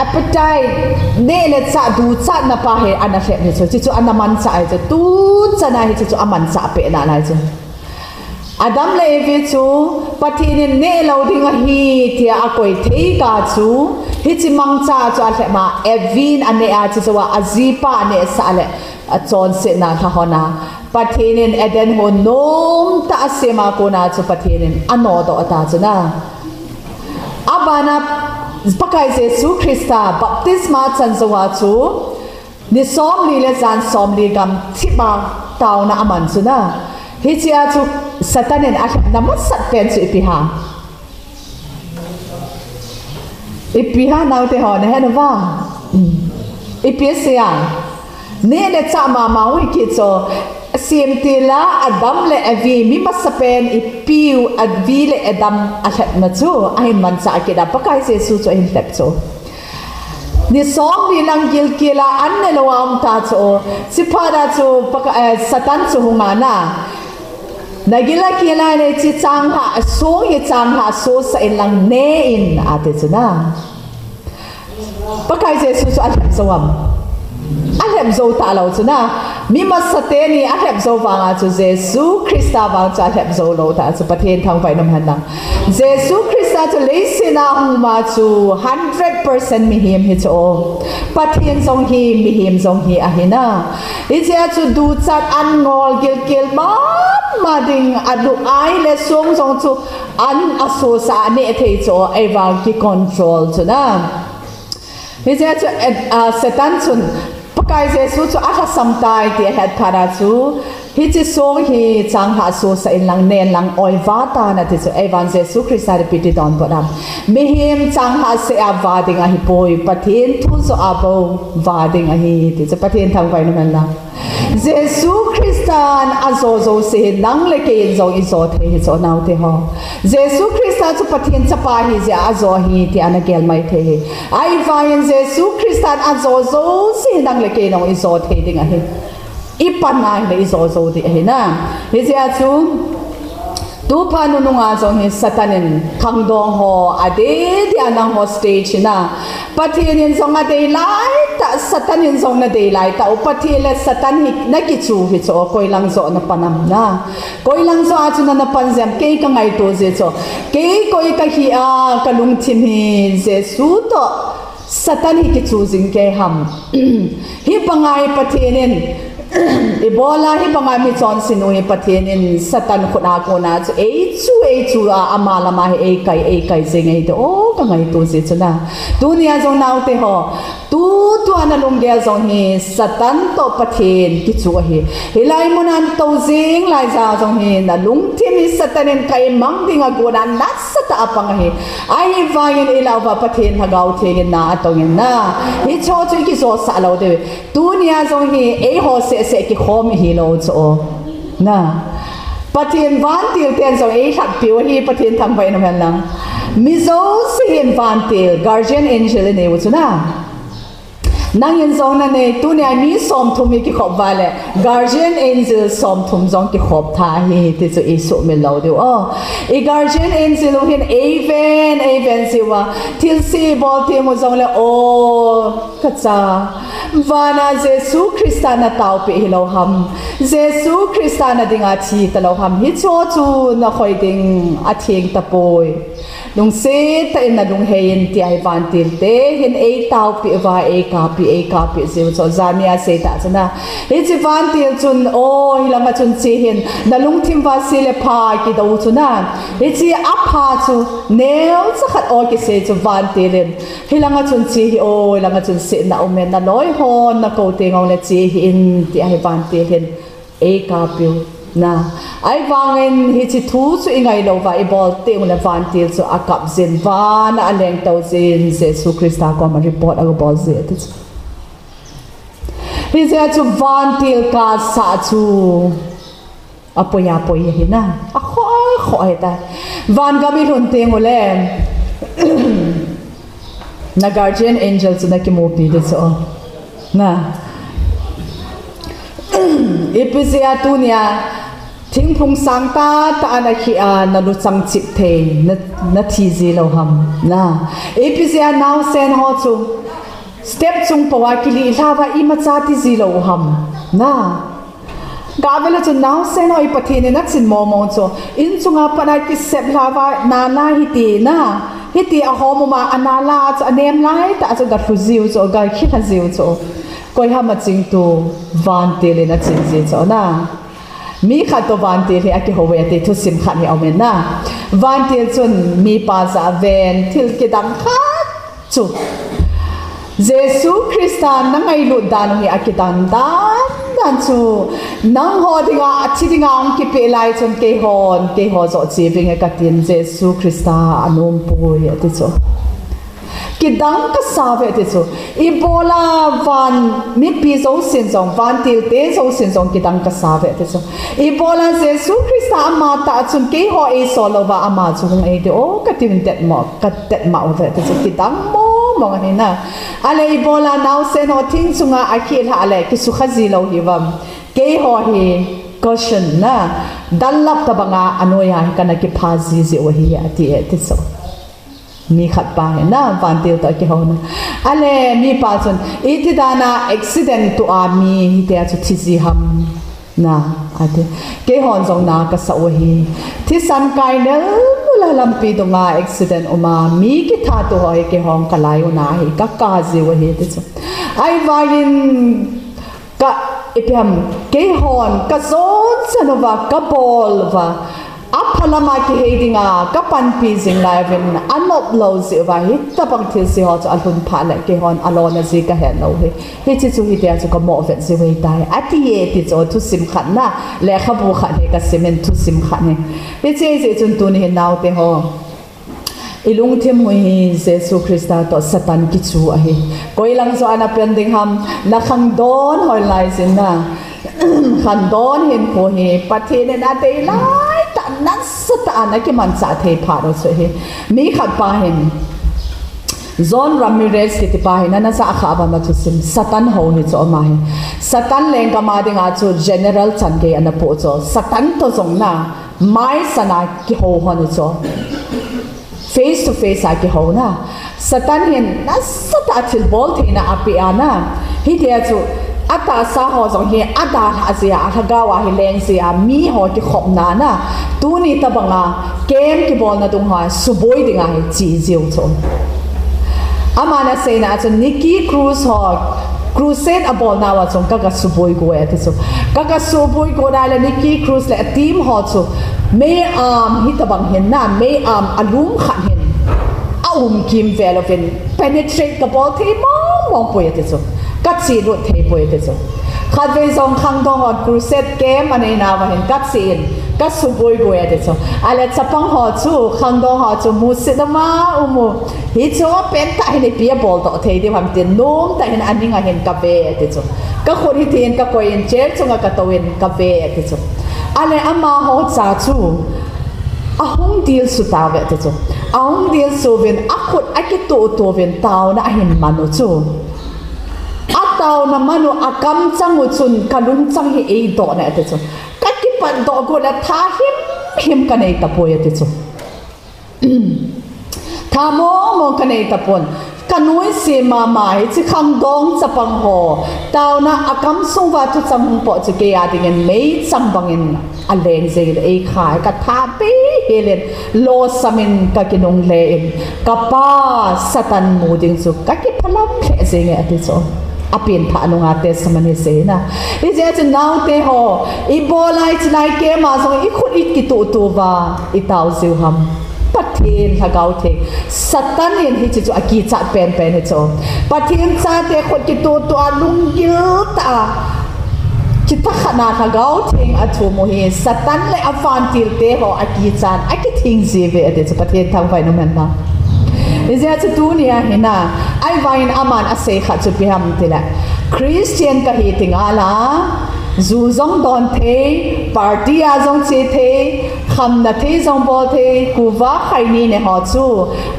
Appetite, neh le chah duchatna pa hi ana lhep hi chu. Hichu ana manchah hi chu. Tuchan a hichu amanchah peh nalai chu. Adam le Evi chu Pathen in neh lou ding ahi tia akoi thei kah chu, hiche mangcha chu alhep a, Evi in aneh a, chuche jou a ajipa aneh sah le achonsetna lha hon a, Pathen in Eden hon nomtah asem a kona chu Pathen in anodoh ta chu na. Abana Pakai Jesu Christa baptisma chan jou a chu, ni somli le jan somli gamthip a taona aman chu na. Hichea chu Satan in alhepna masat pen chu ipi ham? Ipi ham naote ho, nahet uva? Ipi asei a? Neh le chah mama u hi kit chu. Semtil a Adam le Evi, mi masapen ipiu Evi le Adam alhepna chu ahin manchah kit a, Pakai Jesu chu ahin lhep chu. Ni somli lang gilkel a an nelou a um ta chu. Chuphat a chu Pakai, eh, Satan chu hung a na, nagil a kel a hiche changlhah, song hi changlhah sosah in lang ne in ati chu na. Pakai Jesu chu alhep jou am? Alhep jou talou chu na. Mi masate ni alhep jou vang a chu Jesu Christa vang chu alhep jou lou ta chu, Pathen thangvah in um hen lang. Jesu Christa chu leiset a hung ma chu hundred percent mihem hi chu o. Pathen jong hi, mihem jong hi ahi na. Hichea chu duchat an ngol gilkel mama ding, aduh ai le song jong chu an asosah a neh thei chu o, ahivang kicontrol chu na. Hichea chu, eh, ah, Satan chun Pakai Jesu chu alhasam tai ti ahet phat a chu, hiche song hi changlhah sosah in lang nen lang oi va tan ati chu, ahivang Jesu Christa in ipi ti donbut am? Mihem changlhah seh a va ding ahipoi, Pathen thu joh a bou va ding ahi ti chu, Pathen thangvah in um hen lang. Jesu Christan ajo jouse hi nang le kei in jong ijo thei hi chu naote ho. Jesu Christa chu Pathen chapa ahi jeh a ajo ahi ti ana gel mai thei hi. Ahivangin Jesu Christan ajo jouse hi nang le kei in jong ijo thei ding ahi. Ipan a hile ijo jou ding ahi na. Hijeh a chu Tuphat nunung a jong hi Satan in khangdong ho, adeh deh a nangho stage hi na. Pathen in jong adei lai tah, Satan in jong nadei lai tah u. Pathen le Satan hi nakichu hi chu, koi lang joh napan am na. Koi lang joh a chu nana pan jeh am, kei kangaito jeh chu. Kei koi kahi a, kalungthim hi Jesu toh Satan hi kichu jing kei ham? Hi banga hi Pathen in, ibola hi banga mi chonse nu hi Pathen in Satan khut a kona chu eichu, eichu a, ama lama hi eikai, eikai jing ahi ti, o, kangaito jeh chu na. Tunia jong naote ho, tutua nalunggel jong hi Satan toh Pathen kichu ahi. Hilai muna natou jing lai ja jong hi nalungthim hi Satan in kaimang ding a guna nasatah a pang ahi. Ahivangin ilah uva Pathen Lhagao Theng in na atong in na, hicho chu ikijosah lou diu. Tunia jong hi eiho seh seh kikhom ihi lou chu o. Na. Pathen vantil ten jong eilhatpiu ahi, Pathen thangvah in um hen lang. Mi jouse hin vantil, guardian angel inei u chu na. Nangin jong nanei, tunia mi somthum hi kikhop uva le, guardian angel somthum jong kikhop tha ahi ti chu isuhmil lou diu o. I guardian angel u hin eiven, eiven jiu a, thilse ibol teng u jong le, o, kacha, vana Jesu Christa nataopeh hilou ham? Jesu Christa nading a thi talou ham? Hicho chu nakhoi ding atheng tapoi. Lungset tah in nalunghei in tia hi vantil te hin eitaopeh uva, eikapeh, eikapeh jiu chu, jania seitah chu na. Hiche vantil chun, o, hilanga chun che hih in, nalungthim uva se le pha kidou chu na. Hiche apha chu neocha khat o kisei chu vantil in, hilanga chun che hih o, hilanga chun setna um e, naloi hon nakou teng ule che hih in tia hi vantil hin eikapiu na. Ahivangin hiche thu chu ingailou uva ibol teng ule vantil chu akap jin, vana alengtou jin, Jesu Christa koma report agabol jin ati chu. Hijeh a chu vantil kasah chu apoi apoi ahi na. Akhoh khoh ahitai. Vangam ilhun teng ule na guardian angel chu nakimupi ding chu o. Na. Ipi jeh a tunia thingphung sang tahtah a nakhih a naluchang chip thei, na, nathi ji lou ham? Na. Ipi jeh a naosen ho chu step chung pou a kilih lhauva imacha ti ji lou u ham? Na. Gavela chu naosen ho hi Pathen in achin mong mong chu. In chunga pat a kisep lhah uva nala hiti na. Hiti ahom uma anala chu anem laitah chu gathlu jiu chu, gakhilha jiu chu. Koiham aching tu vantil in achin ji chu na. Mi khat toh vantil hi akihou ve ti thusim khat hi aumin na. Vantil chun mipa jah ven thil kidang khat chu. Jesu Christa nangailut dan u hi akidang dan dan chu. Nangho dinga, athi dinga hung kipeh lai chun keihon, keiho joh che vinge katin Jesu Christa anompoi ati chu. Kidang kasa ve ati chu. Ibola van mipi jousen jong, vantilte jousen jong kidang kasa ve ati chu. Ibola Jesu Christa ama tah chun keiho eisol louva ama chu hung eiti o kati vin tet mo, katet ma uve ati chu. Kidang mong mong ahi na. Ale ibola naosen ho thing chunga akhilhah le kisukha ji lou hiuvem. Keiho hi cushion na. Dunlop tobanga anoiya hi kana kipha ji ji u ahi ati e ati chu. Mi khat pa hi na, vantil toh kihou na. Ale, mipa chun, iti dana accident tua mi hitia chu thi ji ham na, ati. Keihon jong na kasa u ahi. Thisan kai nel nula lampi dunga accident uma, mi kithat u ho hi keihon kalai u na hi, kaka ji u ahi, ti chu. Ahivangin, Ka, ipi ham, keihon, kajon chan uva, kabol uva, apha lama kihei dinga, kapanpi jing lai uvin, anop lou jeh uva, hitabang thilse ho chu alhun phat le, keihon, alona ji kahet lou hi. Hiche chu hitia chu kamoh vet ji u ahitai. Ati e ti chu thusim khat na, lekhabu khat hi kasimin thusim khat hi. Hiche jeh chun tuni hin naote ho. I lungthim u hi Jesu Christa toh Satan kichu ahi. Koi lang joh ana pen ding ham, na khangdon hoi lai jin na. Khangdon hinkho hi, Pathen in adei lai tah, nasatah a na kimanchah thei phat u chu ahi. Mi khat pa hin, John Ramirez kiti pa hin, na, na jah kha uvam na thusim, Satan hou hi chu ama hi. Satan lenggam a dinga chu general chan gei ana poh chu. Satan toh jong na, Mai sana kihou hon hi chu. Face to face a kihou na. Satan hin nasatah a thilbol theina apeh a na. Hitia chu atahsa ho jong hi adalhah jeh a, alhagao a hi leng jeh a, mi ho kikhopna na. Tuni tobanga camp kibolna dung ho a suboi dinga hi che jiu chu. Aman aseina a chu Nicky Cruz ho crusade abolnauva chun kaga suboi go e ati chu. Kaga suboi go nai le Nicky Cruz le a team ho chu mei-am hitobang hin na, mei-am alum khat hin aum kimvel uvin penetrate kabol thei mong mong poi ati chu. Kache lut thei poi ati chu. Khatvei jong khangdong ho crusade camp aneinauva hin kache in kasuboi go e ati chu. Ale chapang ho chu, khangdong ho chu musit ama um u. Hichu pentah hin ipi abol doh thei diu ham tin, nomtah hin aning a hin kave ati chu. Kakhut hitin kakoi in chair chunga katou in kave ati chu. Ale amaho cha chu ahung dilsu tauve ati chu. Ahung dilsu uvin akhut akituhtuh uvin taona ahin man u chu. Ataona man u akamchang u chun kalungchang hi eidoh ne ati chu. Kakipatdoh got le tha himhim kanei tapoi ati chu. Tha mong mong kanei tapon. Kanuisat mama hiche khangdong chapang ho. Taona akamsung uva thuchang hung pot chu kei a dingin meichang bangin aleng jengin eikhai. Katha bei helin losamin kakinungle in. Kapa Satan mu ding chu kakiphalam lheh jenge ati chu. Apenthah nunga testimony seina. Hijeh chun naote ho, ibola hichelai camp a jong ikhut ikituhtuh uva itao jiu ham. Pathen Lhagao Theng. Satan in hiche chu akichat penpen hi chu. Pathen chate khut kituhtuh a lunggil tah a. Kitahkhat na Lhagao Theng athum u hi Satan le avantilte ho akichat, akithing jiuve ati chu Pathen thangvah in umhen lang. Hijeh chun tunia hin a, ahivangin aman asei khat chu ipi ham tile, Christian kahi tinga la, ju jong don thei, party a jong che thei, khamna thei jong bol thei, kuva khaini ne ho chu,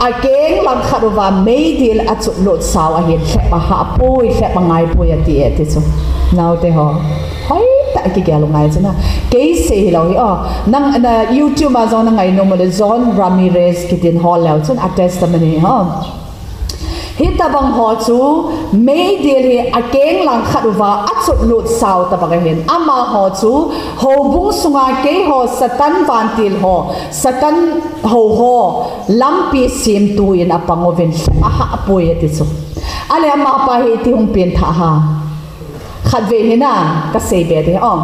akeng langkhat uva meidil achutlut sau ahin lhep ahah poi, lhep angai poi ati e ti chu. Naote ho. Hoitah a kigel u ngai chu na. Kei sei hilou hi o. Nang na YouTube a jong na ngainom u le John Ramirez kitin hol leu chun a testimony ho. Hitabang ho chu meidil hi akeng lang khat uva achotlut sau tabang ahin. Amaho chu houbung sunga keiho Satan vantil ho, Satan hou ho lampi semthu in apang uvin ahahpoi ati chu. Ale amapa hi iti hung pengthah ham. Khatvei hin a, kasei be ding, o.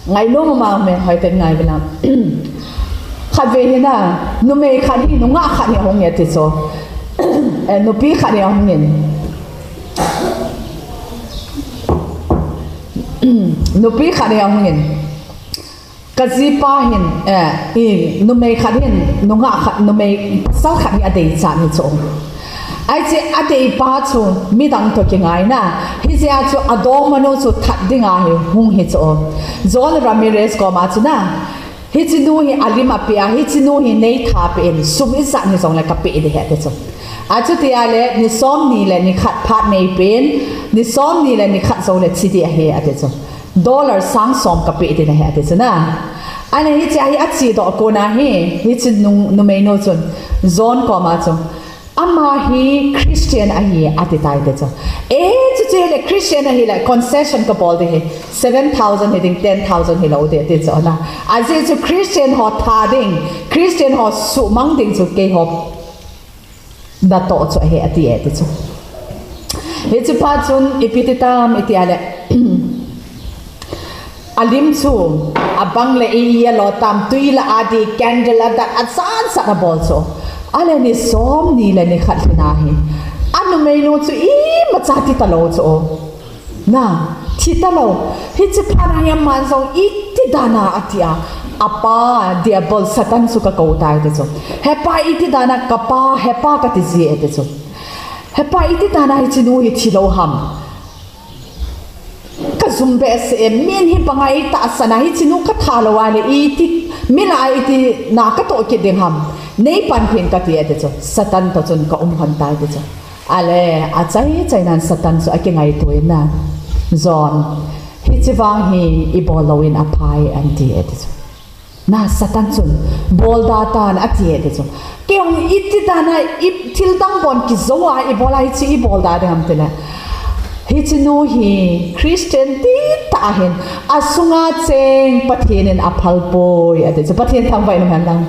Ngainom ma me, hoitah in ngai uvin lang. Khatvei hin a, numei khat hi, nungah khat hi ahung in ati chu. Eh, nupi khat hi ahung in. Nupi khat hi ahung in. Kajipa hin, eh, i, numei khat hin, nungah khat, numei pasal khat hi adeichat ahi chu. Ahi chu adeipa chu midang toh kingai na. Hijeh a chu adongmanu chu that dinga hi hung ahi chu. John Ramirez koma chu na. Hiche nu hi alim ape a, hiche nu hi neitha peh in, sum ijat hijongle kapeh ding ahi ati chu. Achuti ahile, ni somni le ni khat phat neipen, ni somni le ni khat jongle thi ding ahi ati chu. Dollar sang som kapeh ding ahi ati chu na. Ahile hiche a hi achedoh kona hi, hiche nung, numeinu chun, John koma chu, ama hi Christian ahi ati tai ati chu. Eh, chuche le Christian ahile concession kabol ding ahi. Seven thousand hi ding, ten thousand hilou ding ati chu na. Ajeh chu Christian ho that ding, Christian ho suhmang ding chu keiho natoh chu ahi ati e ati chu. Hiche pa chun ipi ti tam iti ahile. Alim chu, abang le i, i alo tam, tui la a ding, candle adat, achansat abol chu. Ahile ni somni le ni khat lhin ahi. Anumeinu chu imacha thi talou chu. Na, thi talou. Hiche phat a hi aman jong iti dan a ati a. Apa, Diabol, Satan chu kakou tai ati chu. Hepa, iti dan a kapa, hepa kati ji e ati chu. Hepa, iti dan a hiche nu hi thilou ham. Kajum behseh e, min hi banga itahsan a, hiche nu katha lou ahile, iti, mi lah a iti na katoh kit ding ham. Neipanpi in kati e ati chu. Satan toh chun kaum lhon tai ati chu. Ahile, achai chai nan Satan chu akingaito in na. John, hiche vang hi ibol louvin aphai ati e ati chu. Na Satan chun, bol da tan ati e ati chu. Kei jong iti dan a, i thil dang bon kijou a, ibol a hiche ibol da ding ham tile. Hiche nu hi Christian dihtah ahin, asunga cheng Pathen in aphal poi ati chu. Pathen thangvah in umhen lang.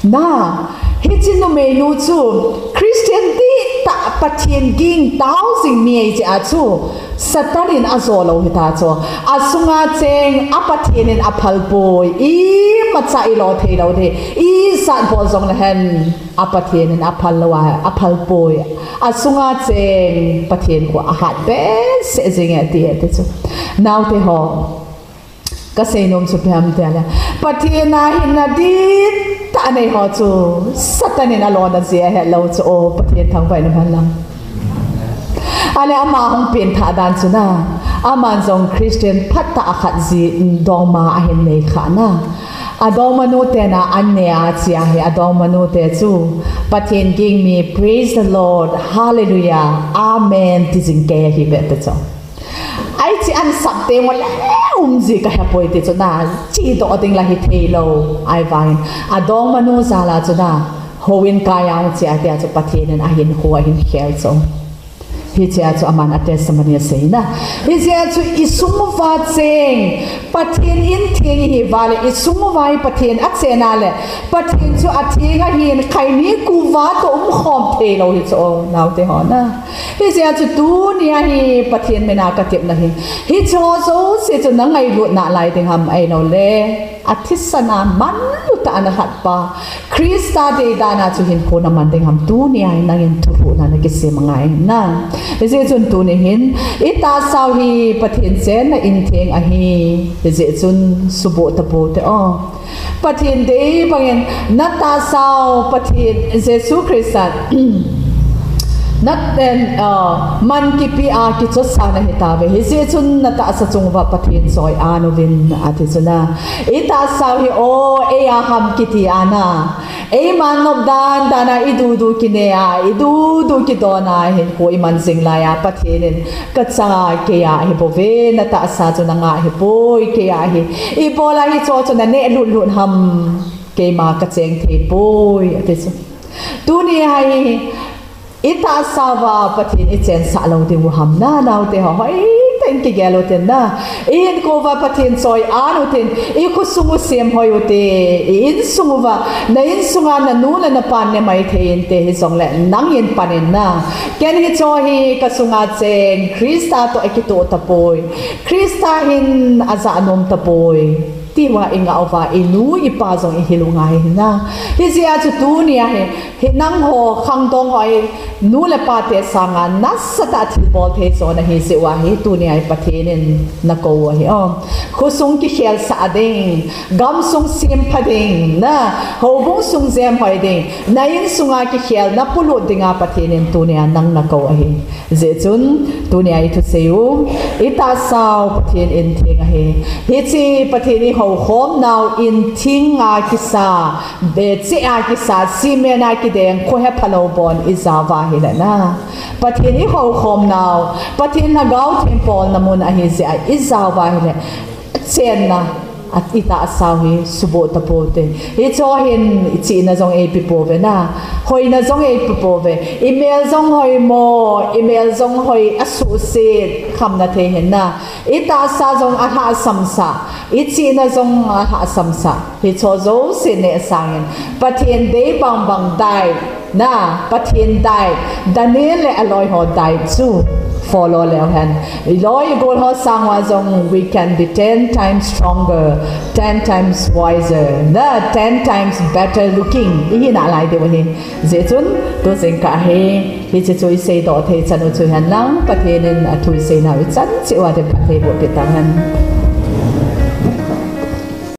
Na, hiche numeinu chu Christian dihtah Pathen ging tao jing mi ahi jeh a chu Satan in ajo lou hita chu. Asunga cheng a Pathen in aphal poi. Imacha ilo thei lou ding. Ijat bol jongle hen a Pathen in aphal lou a, aphal poi. Asunga cheng Pathen khu ahat behseh jing e ati e ati chu. Naote ho. Kasei nom chu ipi ham tile, Pathen a hinna dihtah nei ho chu Satan in alona jeh ahet lou chu, o, Pathen thangvah in umhen lang. Ahile ama hung pengthah dan chu na, aman jong Christian phatah a khat ji dongma ahin nei kha na. Adongmanu te na an ne a chia hi, adongmanu te chu Pathen ging mi, "Praise the Lord, Hallelujah, Amen," ti jing kei ahi ve ati chu. Ahi chu ansap teng u le um ji kahe poi ti chu na, chedoh ding la hithei lou. Ahivangin adongmanu jal a chu na, houin kai a hung che a tia chu Pathen in ahinkho ahin khel chu. Hichea chu aman a testimony asei na. Hichea chu isung uva cheng Pathen in theng ihi uva le, isung uva hi Pathen achen a le, Pathen chu atheng ahin, khaini kuva toh umkhom thei lou hi chu, o, naote ho na. Hichea chu tunia hi Pathen mina katepna hi, hiche ho jouse chu nangailutna lai ding ham ahilou le, athisan a manlutah a nalhatpa Christa deidan a chu hinkho naman ding ham, tunia hi nangin thulhuhna nakisem angai na. Hijeh chun tuni hin itahsa u hi Pathen chenna in theng ahi. Hijeh chun suboh tapou te o. Pathen dei bangin natahsa u Pathen Jesu Christan naten, ah, man kipe a kichosa nahitauve. Hijeh chun natahsa chung uva Pathen choi-an uvin ati chu na. Itahsa u hi o, eia ham kiti a na, eiman nop dan dan a idudu kine a, idudu kidon a hinkho iman jing lai a, Pathen in kacha, keia ahibouve, natahsa chu nanga ahipoi, keia ahi. Ibola hicheho chu naneh lutlut ham, keima kacheng theipoi ati chu. Tunia hi Itahsa uva Pathen ichensah lou diu ham na, naote ho, hoitah in kigel utin na. Ihinkho uva Pathen choi-an utin, ikhosung u semhoi ute, i-insung uva, na insunga nanu le napan ne maithei inte, hijongle nangin pan in na. Ken hicheho hi kasunga cheng, Christa toh akitoh tapoi. Christa hin ajah nom tapoi. Ti uva ingah uva, inu ipa jong ihil u ngai hi na. Hijeh a chu tunia hi, hi nangho khangdong ho hi, nu le pate sanga nasatah a thilbol thei jo nahi jeh uva hi, tunia hi Pathen in nakou u ahi o. Khosung kikhelsah ding, gamsung sempha ding, na houbung sung jemhoi ding, na insunga kikhel, na polut dinga Pathen in tunia nang nakou ahi. Hijeh chun, tunia ithusei u, itahsa u Pathen in theng ahi. Hiche Pathen ihoukhomnau in thinga kisa, be cheh a kisa, cement a kideng, khohe phalou bon ijao uva hile na. Pathen ihoukhomnau, Pathen Lhagao Theng bolna mun ahi jeh a ijao uva hile, chenna, a, itahsa u hi suboh tapoute. Hicheho hin ichihna jong eipe pouve na. Hoina jong eipe pouve. Imel jong hoi mo, imel jong hoi asuhset, khamna thei hin na. Itahsa jong alhahsamsah, ichihna jong alhahsamsah. Hicheho jouse neh sangin, Pathen dei bangbang dai, na, Pathen dai, Daniel le aloiho dai chu follow leu hen. Iloi igol ho sang uva jong, we can be ten times stronger, ten times wiser, na, ten times better looking ihi nalai diu ahi. Hijeh chun, tu jingkah hi, hiche chu iseidoh thei chan u chu hihen lang, Pathen in athu iseinau ichan cheh uva din phatthei boh peh tauhen.